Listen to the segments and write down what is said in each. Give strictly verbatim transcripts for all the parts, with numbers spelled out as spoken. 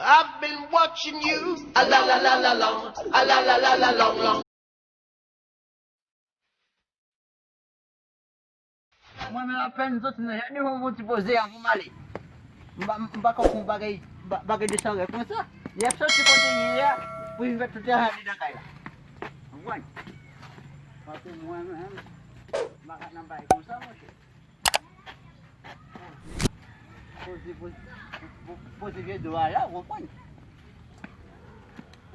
I've been watching you a la la la la long, a la la la la long long. Mwen menm apèn soti nan jaden, mwen fè yon ti poze avan m ale. M pa, m pa konprann bagay, ba- bagay de sa rèv konsa. Li ap soti kote li ye a, pou li fè tout lajan li nan kay la. Konprann? Paske mwen menm, m pa ka nan bagay konsa, monchè. Poze, poze, po- poze vye do a la, w konprann?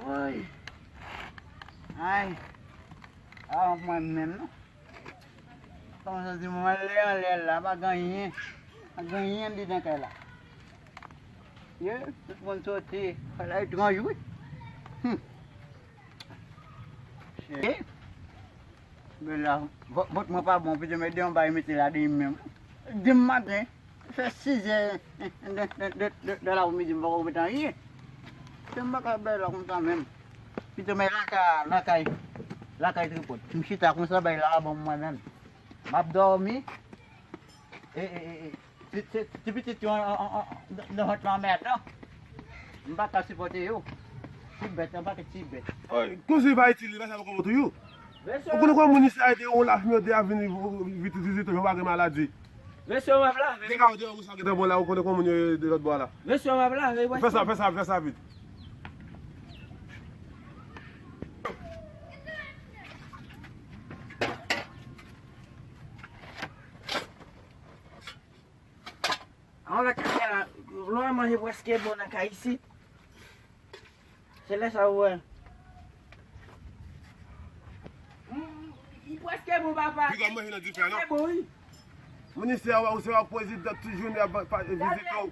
Woy. Ay. A, mwen menm, non. Kòman sa di mwen lè anlè la, pa gen anyen. Pa gen anyen dedan kay la. Ye, tout moun soti. Kay la etranj, wi. Hmm. Cheri. Men la, vant, vant mwen pa bon, pito mwen de yon bay mete la de menm. Demen maten, fè sizè de, de, de, de, de laprimidi, m poko mete anyen. Se m pa ka bay la konsa menm. Pito mwen lakay, lakay, lakay tripot. M chita konsa bay la bon mwen menm. M ap dòmi. E, e, e, e. Ti, ti, ti pitit yo an, an, an, nan, nan vant lanmèdan. M pa ka sipòte yo. Ti bèt, yon pakèt ti bèt. Oy, konsi pa itil li, pa sa poko tou yo. Ou konnen kòman moun isi a ede yon laf mède a vin vit vizite yo pa gen maladi. Mesye, w ap lave. Dega w deyò moun sa gentan bon la, ou konnen kòman moun yo ye de lòt bò la. Mesye, w ap lave, w ap fè sa, fè sa, fè sa vit. An la kay la, lò a manje prèske bon nan kay isit. Se lè sa ou wè. Mm, li prèske bon, papa. Piga manje nan dife a, non? Prèske bon, wi. Moun isi a, ou se w ap poze dat tout jounen ap pa- vizite w.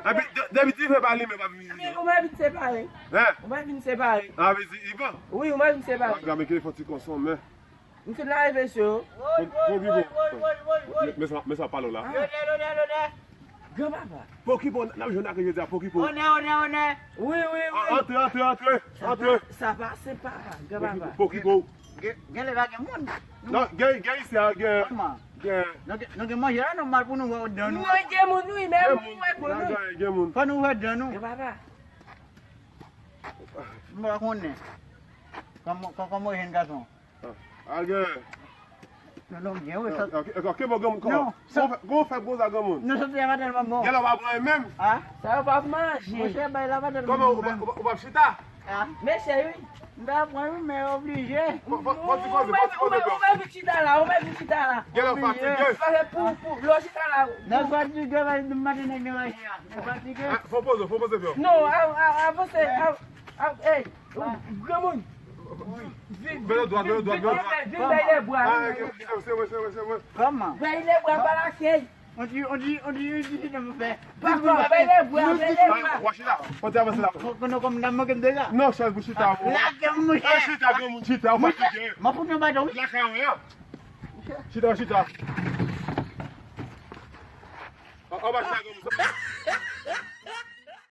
Epi, de- depi dife pa limen, pa vin vizite. Ou mwen vin separe. Hein? Ou mwen vin separe. A, vin di, Ivan? Wi, ou mwen vin separe. Gade, men telefòn ti konsonmen. M fin lave mesye yo. Woy, woy, woy, woy, woy, woy, woy. Men sa, men sa pale w la. Lonè, lonè, lonè. Granpapa. Pokipo, n ap jwenn ak jodi a, Pokipo. Onè, onè, onè. Wi, wi, wi. Antre, antre, antre, antre. Sa pa, sa pa senp, papa. Granpapa. Pokipo. Gen, gen lè pa gen moun. Non, gen, gen isi a, gen. Kòman? Gen. Nou gen, nou gen manje la, nòmal pou nou wè dan nou. Mwen gen moun, wi, men mwen wè moun, wi. Gen moun. Fò nou wè dan nou. Granpapa. M pa konnen. Kòman, kò- kòman w ye, jèn gason? A, gen. Non, non, gen, wi, sa. Ok, ok, ok, bon, granmoun, kòman? Non, sa. Kòman w fè, kòman w fè konsa, granmoun? Non, sa te pa tèlman bon. Gèlè w pa pran menm? A? Sa yo p ap manje. Monchè, bay la pa tèlman bon menm. Kòman, ou p ap, ou p ap, ou p ap chita? A? Mesye, wi. M ta pran, wi, men oblije. Fò, fò, fò ti koze, fò ti koze, bro. Ou mèt vin chita la, ou mèt vin chita la. Gèlè w fatige. Paske pou, pou, lè w chita la. Nan fatige, pa di maten nèg nan manje a. Nan fatige. A, fò poze, fò poze, bro. Non, a, a, avanse, a, a, ey. Granmoun. Vin, vin, vin, vin, vin bay lèbwa. Vin bay lèbwa. A, se mwen, se mwen, se mwen. Kòman? Bay lèbwa, pa lage. On ti, on ti, on ti, on ti, on ti, on ti, bay lèbwa, bay lèbwa. W ap chita. Fò ti avanse la. Konnen kòm nan manke m deja. Non, chèz pou chita. Lage m, monchè. A, chita, granmoun, chita, ou fatige. M ap fout yon baton, wi. Lakay ou ye. Chita, chita. Anba chita, granmoun.